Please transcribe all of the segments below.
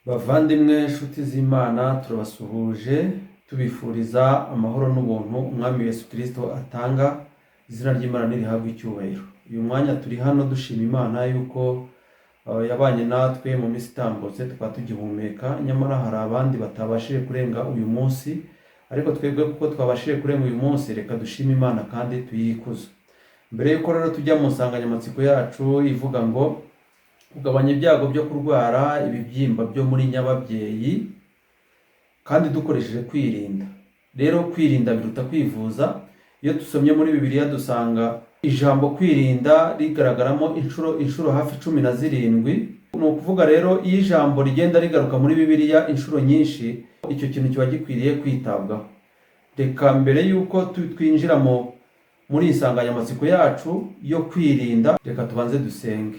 Bavandimwe, inshuti z'Imana, turabasuhuje tubifuriza amahoro n'ubuntu Umwami Yesu Kirisito atanga. Izina ry'Imana nirihabwe icyubahiro. Uyu mwanya turi hano dushima Imana yuko yabanye natwe mu minsi itambutse, tukaba tugihumeka. Nyamara hari abandi batabashije kurenga uyu munsi, ariko twebwe kuko twabashije kurenga uyu munsi, reka dushime Imana kandi tuyikuze. Mbere y'uko rero tujya mu nsanganyamatsiko yacu ivuga ngo kugabanya ibyago byo kurwara ibibyimba byo muri nyababyeyi kandi dukoresheje kwirinda. Rero kwirinda biruta kwivuza. Iyo dusomye muri Bibiliya dusanga ijambo kwirinda rigaragaramo inshuro hafi 17. Ni ukuvuga rero, iyo ijambo rigenda rigaruka muri Bibiliya inshuro nyinshi, icyo kintu kiba gikwiriye kwitabwaho. Reka mbere y'uko twinjira muri iyi nsanganyamatsiko yacu yo kwirinda, reka tubanze dusenge.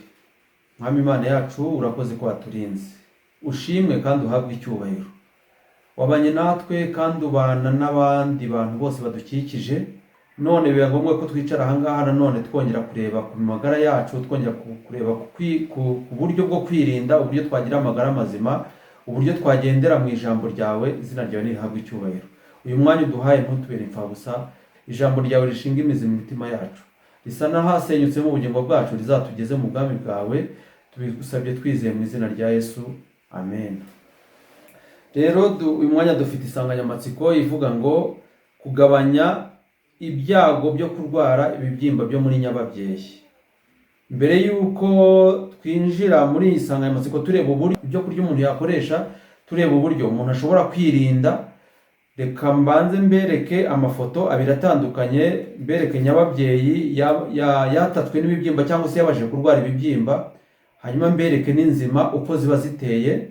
Mwami Imana yacu, urakoze ko waturinze. Ushimwe kandi uhabwe icyubahiro. Wabanye natwe kandi ubana n'abandi bantu bose badukikije, none biba ngombwa ko twicara ahangaha nanone twongera kureba ku magara yacu, twongera kureba ku buryo bwo kwirinda, uburyo twagira amagara mazima, uburyo twagendera mu ijambo ryawe. Izina ryawe nirihabwe icyubahiro. Uyu mwanya uduhaye ntutubere imfabusa. Ijambo ryawe rishinga imizi mu mitima yacu, risa n'ahasenyutse mu bugingo bwacu, rizatugeze mu bwami bwawe. Tubigusabye twizeye mu izina rya Yesu, amen. Rero uyu mwanya dufite insanganyamatsiko ivuga ngo kugabanya ibyago byo kurwara ibibyimba byo muri nyababyeyi. Mbere y'uko twinjira muri iyi nsanganyamatsiko, tureba uburyo ibyo kurya umuntu yakoresha, tureba uburyo umuntu ashobora kwirinda, reka mbanze mbereke amafoto abiri atandukanye, mbereke nyababyeyi yatatswe n'ibibyimba cyangwa se yabashije kurwara ibibyimba, hanyuma mbereke n'inzima uko ziba ziteye.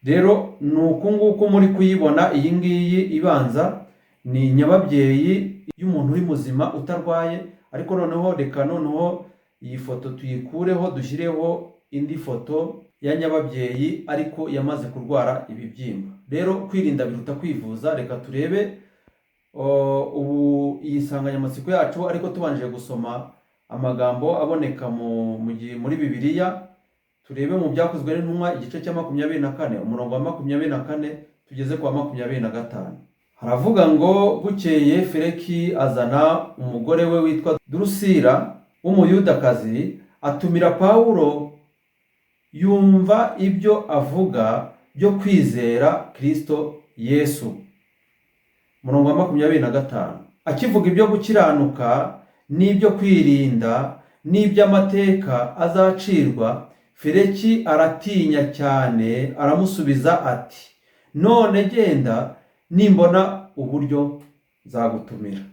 Rero ni uku nguku muri kuyibona. Iyi ngiyi ibanza ni nyababyeyi y'umuntu uri muzima utarwaye. Ariko noneho reka noneho iyi foto tuyikureho, dushyireho indi foto ya nyababyeyi ariko yamaze kurwara ibibyimba. Rero kwirinda biruta kwivuza. Reka turebe ubu iyi nsanganyamatsiko yacu, ariko tubanje gusoma amagambo aboneka muri Bibiliya. Turebe mu Byakozwe n'Intumwa, igice cya 24, umurongo wa 24 tugeze ku wa 25. Haravuga ngo: "Bukeye Feliki azana umugore we witwa Durusira w'Umuyudakazi, atumira Pawulo, yumva ibyo avuga byo kwizera Kristo Yesu." Umurongo wa 25: "Akivuga ibyo gukiranuka n'ibyo kwirinda n'iby'amateka azacirwa, Feliki aratinya cyane, aramusubiza ati: 'None genda, nimbona uburyo nzagutumira.'"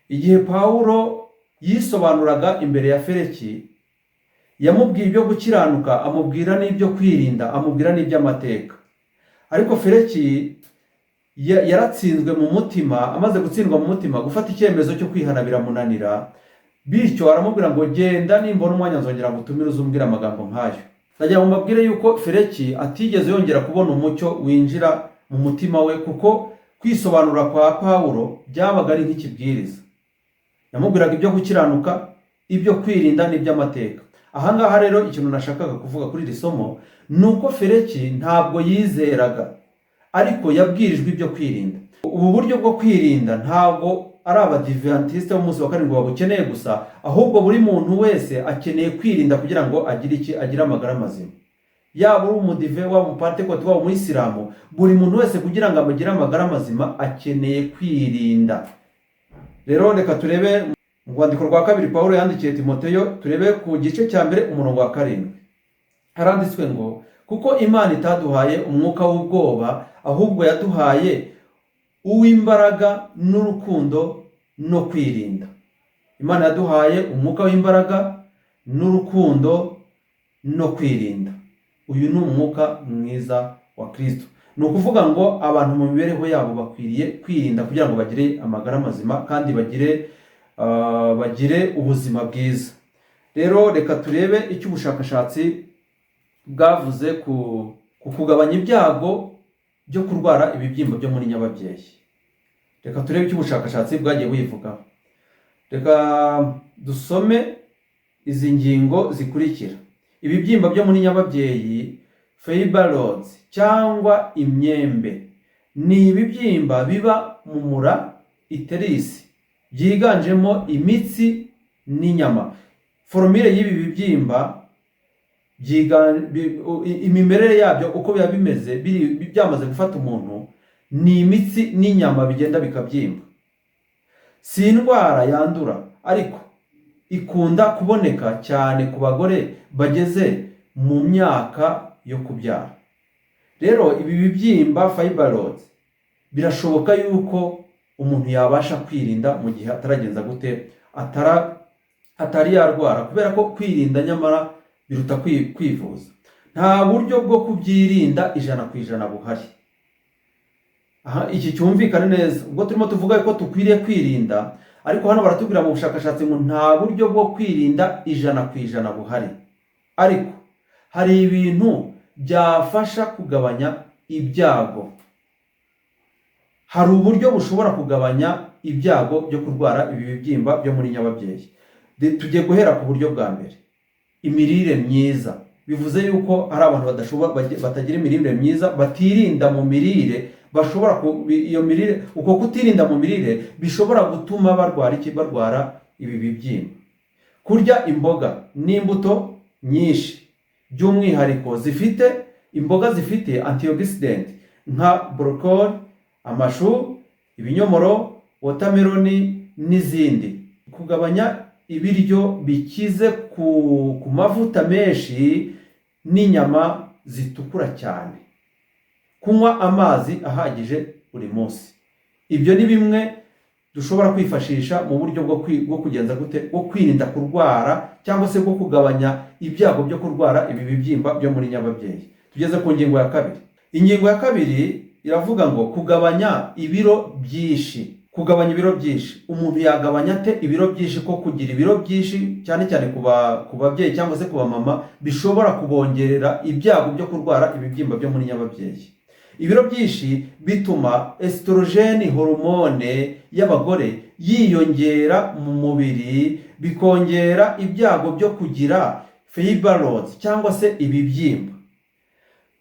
Igihe Pawulo yisobanuraga imbere ya Feliki, yamubwiye ibyo gukiranuka, amubwira n'ibyo kwirinda, amubwira n'iby'amateka. Ariko Feliki yaratsinzwe mu mutima. Amaze gutsindwa mu mutima, gufata icyemezo cyo kwihana biramunanira. Bityo aramubwira ngo: "Genda, nimbona umwanya nzongera ngutumire, uzumbwire amagambo nk'ayo." Ndagira ngo mbabwire yuko Feliki atigeze yongera kubona umucyo winjira mu mutima we, kuko kwisobanura kwa Pawulo byabaga ari nk'ikibwiriza. Yamubwiraga ibyo gukiranuka, ibyo kwirinda n'iby'amateka. Ahangaha rero ikintu nashakaga kuvuga kuri iri somo ni uko Feliki ntabwo yizeraga, ariko yabwirijwe ibyo kwirinda. Ubu buryo bwo kwirinda ntabwo ari Abadivantisite b'umunsi wa karindwi babukeneye gusa, ahubwo buri muntu wese akeneye kwirinda kugira ngo agire iki? Agire amagara mazima. Yaba uri Umudive, waba Umupantekoti, waba Umuyisilamu, buri muntu wese kugira ngo agire amagara mazima akeneye kwirinda. Rero reka turebe mu rwandiko rwa kabiri Pawulo yandikiye Timoteyo, turebe ku gice cya 1, umurongo wa 7. Haranditswe ngo: "Kuko Imana itaduhaye umwuka w'ubwoba, ahubwo yaduhaye uw'imbaraga n'urukundo no kwirinda." Imana yaduhaye umwuka w'imbaraga n'urukundo no kwirinda. Uyu ni umwuka mwiza wa Kristo. Ni ukuvuga ngo abantu mu mibereho yabo bakwiriye kwirinda kugira ngo bagire amagara mazima kandi bagire ubuzima bwiza. Rero reka turebe icyo ubushakashatsi bwavuze ku kugabanya ibyago byo kurwara ibibyimba byo muri nyababyeyi. Reka turebe icyo ubushakashatsi bwagiye buyivugaho. Reka dusome izi ngingo zikurikira: ibibyimba byo muri nyababyeyi, fibroids, cyangwa se cyangwa imyembe. Ni ibibyimba biba mu mura, uterus, byiganjemo imitsi n'inyama. Formule y'ibi bibyimba, imimerere yabyo, uko biba bimeze byamaze gufata umuntu, ni imitsi n'inyama bigenda bikabyimba. Si indwara yandura, ariko ikunda kuboneka cyane ku bagore bageze mu myaka yo kubyara. Rero ibi bibyimba, fibroids, birashoboka yuko umuntu yabasha kwirinda mu gihe ataragenza gute, atari yarwara, kubera ko kwirinda nyamara biruta kwivuza. Nta buryo bwo kubyirinda 100% buhari. Aha iki cyumvikane neza, ubwo turimo tuvuga ko dukwiriye kwirinda, ariko hano baratubwira mu bushakashatsi ngo nta buryo bwo kwirinda 100% buhari, ariko hari ibintu byafasha kugabanya ibyago. Hari uburyo bushobora kugabanya ibyago byo kurwara ibi bibyimba byo muri nyababyeyi. Tugiye guhera ku buryo bwa mbere, imirire myiza. Bivuze yuko hari abantu badashobora, batagira imirire myiza, batirinda mu mirire, bashobora iyo mirire, uko kutirinda mu mirire bishobora gutuma barwara iki? Barwara ibi bibyimba. Kurya imboga n'imbuto nyinshi, by'umwihariko zifite imboga zifite antioxidant nka broccoli, amashu, ibinyomoro, watermelon n'izindi. Kugabanya ibiryo bikize ku mavuta menshi n'inyama zitukura cyane. Kunywa amazi ahagije buri munsi. Ibyo ni bimwe dushobora kwifashisha mu buryo bwo kugenza gute, bwo kwirinda kurwara cyangwa se bwo kugabanya ibyago byo kurwara ibi bibyimba byo muri nyababyeyi. Tugeze ku ngingo ya kabiri. Ingingo ya kabiri iravuga ngo kugabanya ibiro byinshi. Kugabanya ibiro byinshi, umuntu yagabanya ate ibiro byinshi? Ko kugira ibiro byinshi, cyane cyane ku babyeyi cyangwa se ku bamama, bishobora kubongerera ibyago byo kurwara ibibyimba byo muri nyababyeyi. Ibiro byinshi bituma estrogen, hormone y'abagore, yiyongera mu mubiri, bikongera ibyago byo kugira fibroids cyangwa se ibibyimba.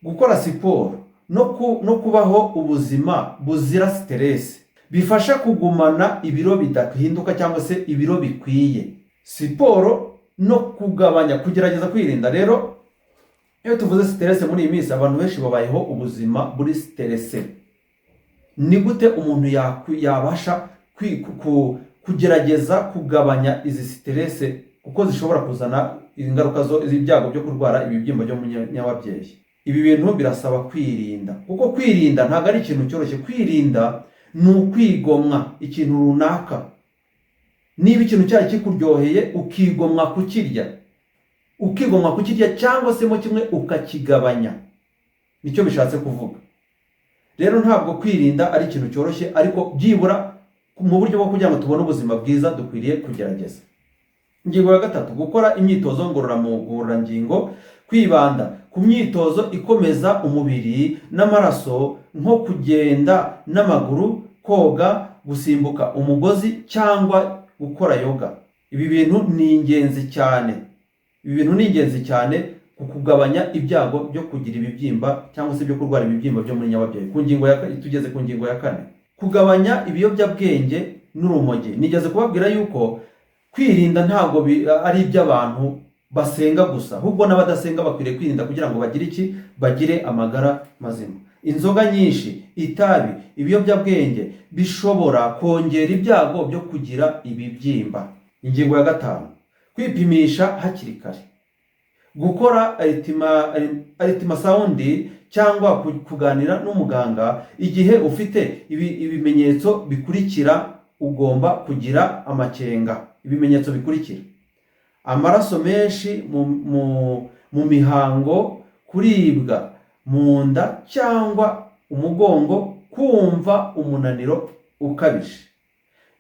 Gukora siporo no kubaho ubuzima buzira stress bifasha kugumana ibiro bidahinduka cyangwa se ibiro bikwiye. Siporo no kugabanya, kugerageza kwirinda. Rero iyo tuvuze stress, muri iyi minsi abantu benshi babayeho ubuzima buri stress. Ni gute umuntu yabasha kugerageza kugabanya izi stress, kuko zishobora kuzana ingaruka zo ibyago byo kurwara ibibyimba byo mu nyababyeyi? Ibi bintu birasaba kwirinda, kuko kwirinda ntabwo ari ikintu cyoroshye. Kwirinda ni ukwigomwa ikintu runaka. Niba ikintu cyari kikuryoheye, ukigomwa kukirya, ukigomwa kukirya cyangwa se mo kimwe ukakigabanya, nicyo bishatse kuvuga. Rero ntabwo kwirinda ari ikintu cyoroshye, ariko byibura mu buryo bwo kugira ngo tubone ubuzima bwiza dukwiriye kugerageza. Ingingo ya gatatu, gukora imyitozo ngororangingo, kwibanda ku myitozo ikomeza umubiri n'amaraso nko kugenda n'amaguru, koga, gusimbuka umugozi cyangwa gukora yoga. Ibi bintu ni ingenzi cyane. Ibi bintu ni ingenzi cyane ku kugabanya ibyago byo kugira ibibyimba cyangwa se byo kurwara ibibyimba byo muri nyababyeyi. Ku ngingo ya Tugeze ku ngingo ya kane, kugabanya ibiyobyabwenge n'urumogi. Nigeze kubabwira yuko kwirinda ntabwo ari iby'abantu basenga gusa, ahubwo n'abadasenga bakwiriye kwirinda kugira ngo bagire iki? Bagire amagara mazima. Inzoga nyinshi, itabi, ibiyobyabwenge bishobora kongera ibyago byo kugira ibibyimba. Ingingo ya gatanu, kwipimisha hakiri kare, gukora ultrasound cyangwa kuganira n'umuganga igihe ufite ibimenyetso bikurikira. Ugomba kugira amakenga. Ibimenyetso bikurikira: amaraso menshi mu mihango, kuribwa mu nda cyangwa umugongo, kumva umunaniro ukabije.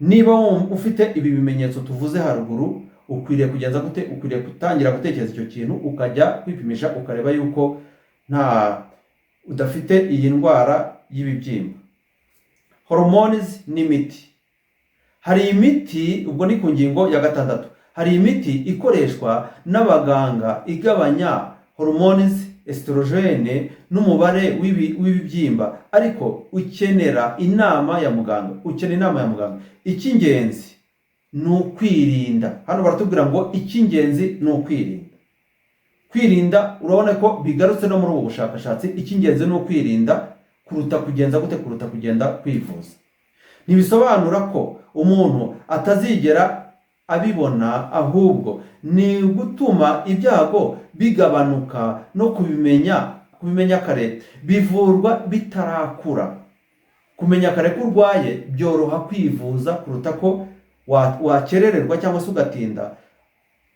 Niba ufite ibi bimenyetso tuvuze haruguru, ukwiriye kugenza gute? Ukwiriye gutangira gutekereza icyo kintu, ukajya kwipimisha, ukareba yuko nta udafite iyi ndwara y'ibibyimba. Hormones n'imiti. Hari imiti, ubwo ni ku ngingo ya gatandatu, hari imiti ikoreshwa n'abaganga igabanya hormones. estrogène n'umubare w'ibibyimba, ariko ukenera inama ya muganga, ukenera inama ya muganga. Icy'ingenzi ni ukwirinda. Hano baratubwira ngo icy'ingenzi ni ukwirinda. Kwirinda, urabona ko bigarutse no muri ubu bushakashatsi, icy'ingenzi ni ukwirinda kuruta kugenza gute? Kuruta kugenda kwivuza. Ntibisobanura ko umuntu atazigera abibona, ahubwo ni gutuma ibyago bigabanuka no kubimenya kare bivurwa bitarakura. Kumenya kare ko urwaye byoroha kwivuza kuruta ko wakerererwa cyangwa se ugatinda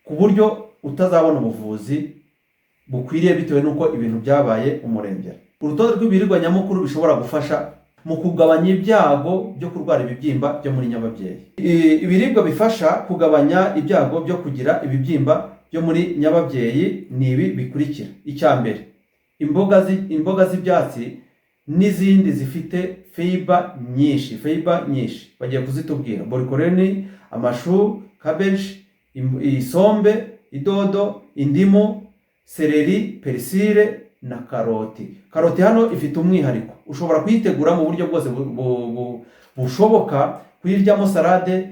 ku buryo utazabona ubuvuzi bukwiriye bitewe n'uko ibintu byabaye umurengera. Urutonde rw'ibiribwa nyamukuru bishobora gufasha mu kugabanya ibyago byo kurwara ibibyimba byo muri nyababyeyi. Ibiribwa bifasha kugabanya ibyago byo kugira ibibyimba byo muri nyababyeyi ni ibi bikurikira: Icya mbere, imboga z'ibyatsi n'izindi zifite fiber nyinshi. Fiber nyinshi bagiye kuzitubwira: broccoli, amashu, cabbage, isombe, idodo, indimu, céleri, persil na karoti. Karoti hano ifite umwihariko, ushobora kuyitegura mu buryo bwose bushoboka, kuyiryamo salade,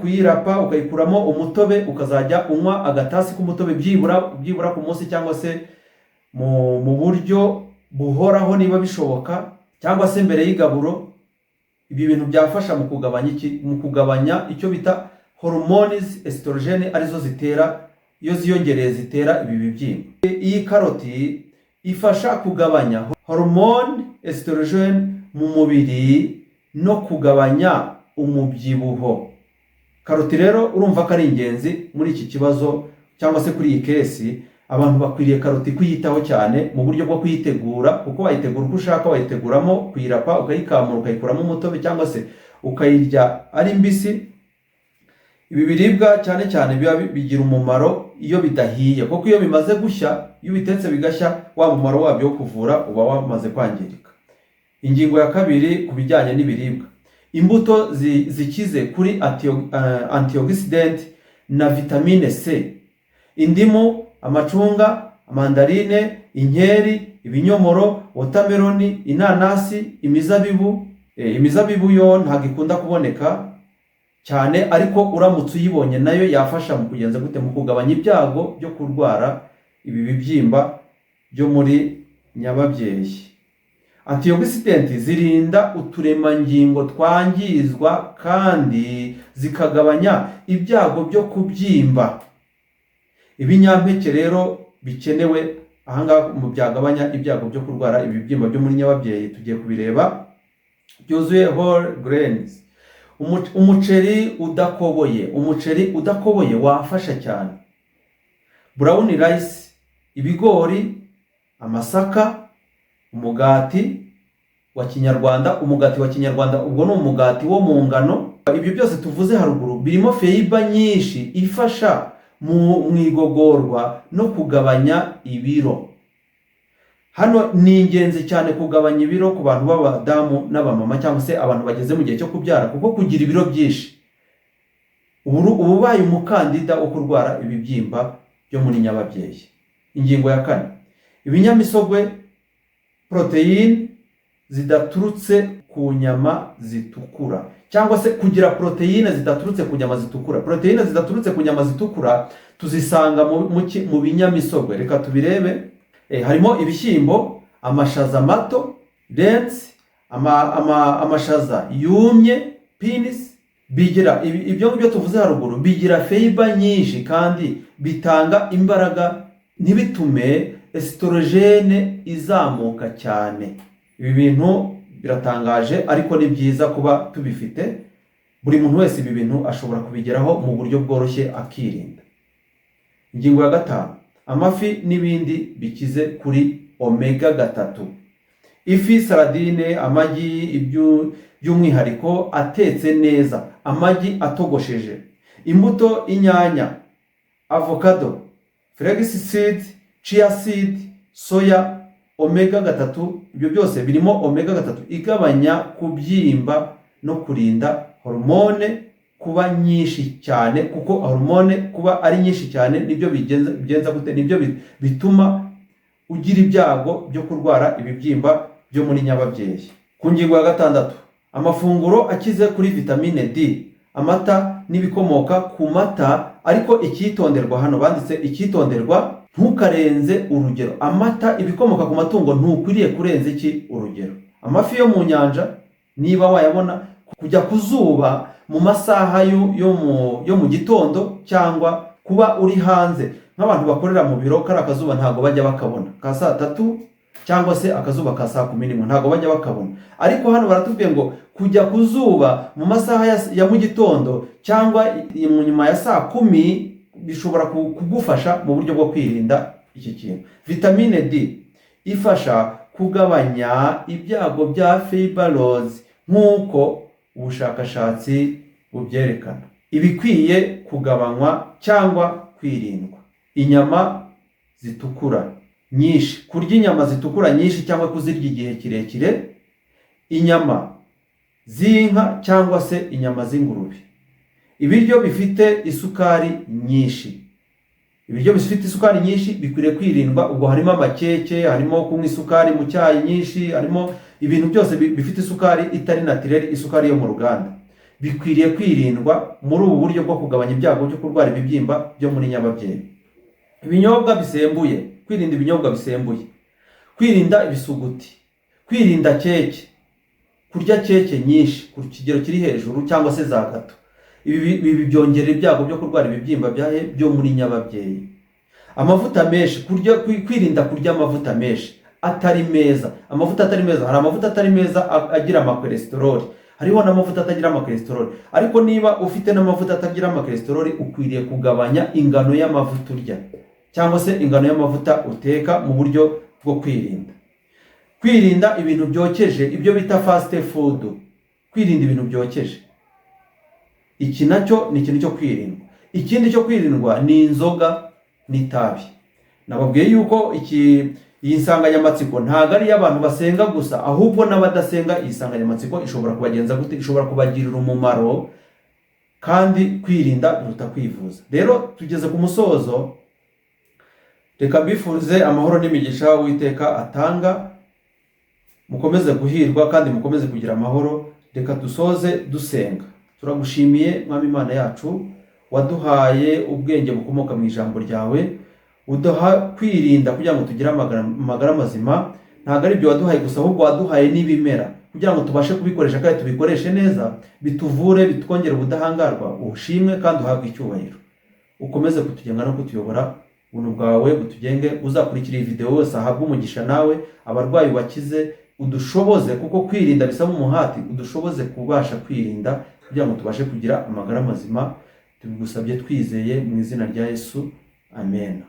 kuyirapa ukayikuramo umutobe, ukazajya unywa agatasi k'umutobe byibura ku munsi, cyangwa se mu buryo buhoraho niba bishoboka, cyangwa se mbere y'igaburo. Ibi bintu byafasha mu kugabanya iki? Mu kugabanya icyo bita hormones estrogène, arizo zitera, iyo ziyongereye zitera ibi bibyimba. Iyi karoti ifasha kugabanya hormone estrogène mu mubiri no kugabanya umubyibuho. Karoti rero urumva ko ari ingenzi muri iki kibazo cyangwa se kuri iyi case. Abantu bakwiriye karoti kuyitaho cyane mu buryo bwo kuyitegura, kuko wayitegura uko ushaka: wayiteguramo kuyirapa ukayikamura ukayikuramo umutobe, cyangwa se ukayirya ari mbisi. Ibi biribwa cyane cyane biba bigira umumaro iyo bidahiye, kuko iyo bimaze gushya, iyo ubitetse bigashya, wa mumaro wabyo wo kuvura uba wamaze kwangirika. Ingingo ya kabiri ku bijyanye n'ibiribwa: imbuto zikize kuri antioxidant na vitamine C, indimu, amacunga, mandarine, inkeri, ibinyomoro, watermelon, inanasi, imizabibu. Imizabibu yo ntabwo ikunda kuboneka cyane, ariko uramutse uyibonye nayo yafasha mu kugenza gute? Mu kugabanya ibyago byo kurwara ibi bibyimba byo muri nyababyeyi. Antioxidant zirinda uturemangingo twangizwa kandi zikagabanya ibyago byo kubyimba. Ibinyampeke rero bikenewe ahangaha mu byagabanya ibyago byo kurwara ibibyimba byo muri nyababyeyi tugiye kubireba byuzuye. Whole grains, umuceri udakoboye, umuceri udakoboye wafasha cyane, brown rice, ibigori, amasaka, umugati wa kinyarwanda. Umugati wa kinyarwanda ubwo ni umugati wo mu ngano. Ibyo byose tuvuze haruguru birimo fiber nyinshi ifasha mu igogorwa no kugabanya ibiro. Hano ni ingenzi cyane kugabanya ibiro ku bantu b'abadamu n'abamama cyangwa se abantu bageze mu gihe cyo kubyara, kuko kugira ibiro byinshi uba ubaye umukandida wo kurwara ibibyimba byo muri nyababyeyi. Ingingo ya kane: ibinyamisogwe, poroteyine zidaturutse ku nyama zitukura, cyangwa se kugira poroteyine zidaturutse ku nyama zitukura. Poroteyine zidaturutse ku nyama zitukura tuzisanga mu binyamisogwe. Reka tubirebe. Harimo ibishyimbo, amashaza mato, lentils, amashaza yumye, beans. Bigira ibyo ngibyo tuvuze haruguru bigira fiber nyinshi kandi bitanga imbaraga, ntibitume estrogène izamuka cyane. Ibi bintu biratangaje, ariko ni byiza kuba tubifite. Buri muntu wese ibi bintu ashobora kubigeraho mu buryo bworoshye akirinda. Ingingo ya gatanu: amafi n'ibindi bikize kuri omega 3, ifi, sardine, amagi, by'umwihariko atetse neza, amagi atogosheje, imbuto, inyanya, avocado, flaxseed, chia seed, soya, omega 3. Ibyo byose birimo omega 3 igabanya kubyimba no kurinda hormone kuba nyinshi cyane, kuko hormone kuba ari nyinshi cyane nibyo bigenza gute? Nibyo bituma ugira ibyago byo kurwara ibibyimba byo muri nyababyeyi. Ku ngingo ya gatandatu, amafunguro akize kuri vitamine D, amata n'ibikomoka ku mata. Ariko icyitonderwa hano banditse icyitonderwa, ntukarenze urugero. Amata, ibikomoka ku matungo ntukwiriye kurenza iki urugero. Amafi yo mu nyanja niba wayabona, kujya ku zuba mu masaha yo mu gitondo cyangwa kuba uri hanze. Nk'abantu bakorera mu biro, kari akazuba ntabwo bajya bakabona ka saa tatu cyangwa se akazuba ka saa 11, ntabwo bajya bakabona. Ariko hano baratubwiye ngo kujya ku zuba mu masaha ya mu gitondo cyangwa nyuma ya saa 10 bishobora kugufasha mu buryo bwo kwirinda iki kintu. Vitamine D ifasha kugabanya ibyago bya fibroids nk'uko ubushakashatsi bubyerekana. Ibikwiye kugabanywa cyangwa kwirindwa: inyama zitukura nyinshi, kurya inyama zitukura nyinshi cyangwa kuzirya igihe kirekire, inyama z'inka cyangwa se inyama z'ingurube, ibiryo bifite isukari nyinshi. Ibiryo bifite isukari nyinshi bikwiriye kwirindwa. Ubwo harimo amakeke, harimo kunywa isukari mu cyayi nyinshi, harimo ibintu byose bifite isukari itari naturelle, isukari yo mu ruganda, bikwiriye kwirindwa muri ubu buryo bwo kugabanya ibyago byo kurwara ibibyimba byo muri nyababyeyi. Ibinyobwa bisembuye, kwirinda ibinyobwa bisembuye, kwirinda ibisuguti, kwirinda keke, kurya keke nyinshi ku kigero kiri hejuru cyangwa se za gato. Ibi byongera ibyago byo kurwara ibibyimba byo muri nyababyeyi. Amavuta menshi, kwirinda kurya amavuta menshi atari meza. Amavuta atari meza, hari amavuta atari meza agira amakolesteroli, hariho n'amavuta atagira amakolesteroli. Ariko niba ufite n'amavuta atagira amakolesteroli, ukwiriye kugabanya ingano y'amavuta urya cyangwa se ingano y'amavuta uteka mu buryo bwo kwirinda. Kwirinda ibintu byokeje, ibyo bita fast food, kwirinda ibintu byokeje, iki nacyo ni ikintu cyo kwirindwa. Ikindi cyo kwirindwa ni inzoga n'itabi. Nababwiye yuko iyi nsanganyamatsiko ntabwo ari iy'abantu basenga gusa, ahubwo n'abadasenga iyi nsanganyamatsiko ishobora kubagenza gute, ishobora kubagirira umumaro. Kandi kwirinda biruta kwivuza. Rero tugeze ku musozo, reka mbifurize amahoro n'imigisha Uwiteka atanga. Mukomeze guhirwa kandi mukomeze kugira amahoro. Reka dusoze dusenga. Turagushimiye Mwami Imana yacu, waduhaye ubwenge bukomoka mu ijambo ryawe, uduha kwirinda kugira ngo tugire amagara mazima. Ntabwo ari ibyo waduhaye gusa, ahubwo waduhaye n'ibimera kugira ngo tubashe kubikoresha kandi tubikoreshe neza, bituvure, bitwongere ubudahangarwa. Ushimwe kandi uhabwe icyubahiro. Ukomeze kutugenga no kutuyobora, ubuntu bwawe butugenge. Uzakurikira iyi video wese ahabwe umugisha nawe, abarwayi bakize, udushoboze, kuko kwirinda bisaba umuhati, udushoboze kubasha kwirinda kugira ngo tubashe kugira amagara mazima. Tubigusabye twizeye mu izina rya Yesu, amen.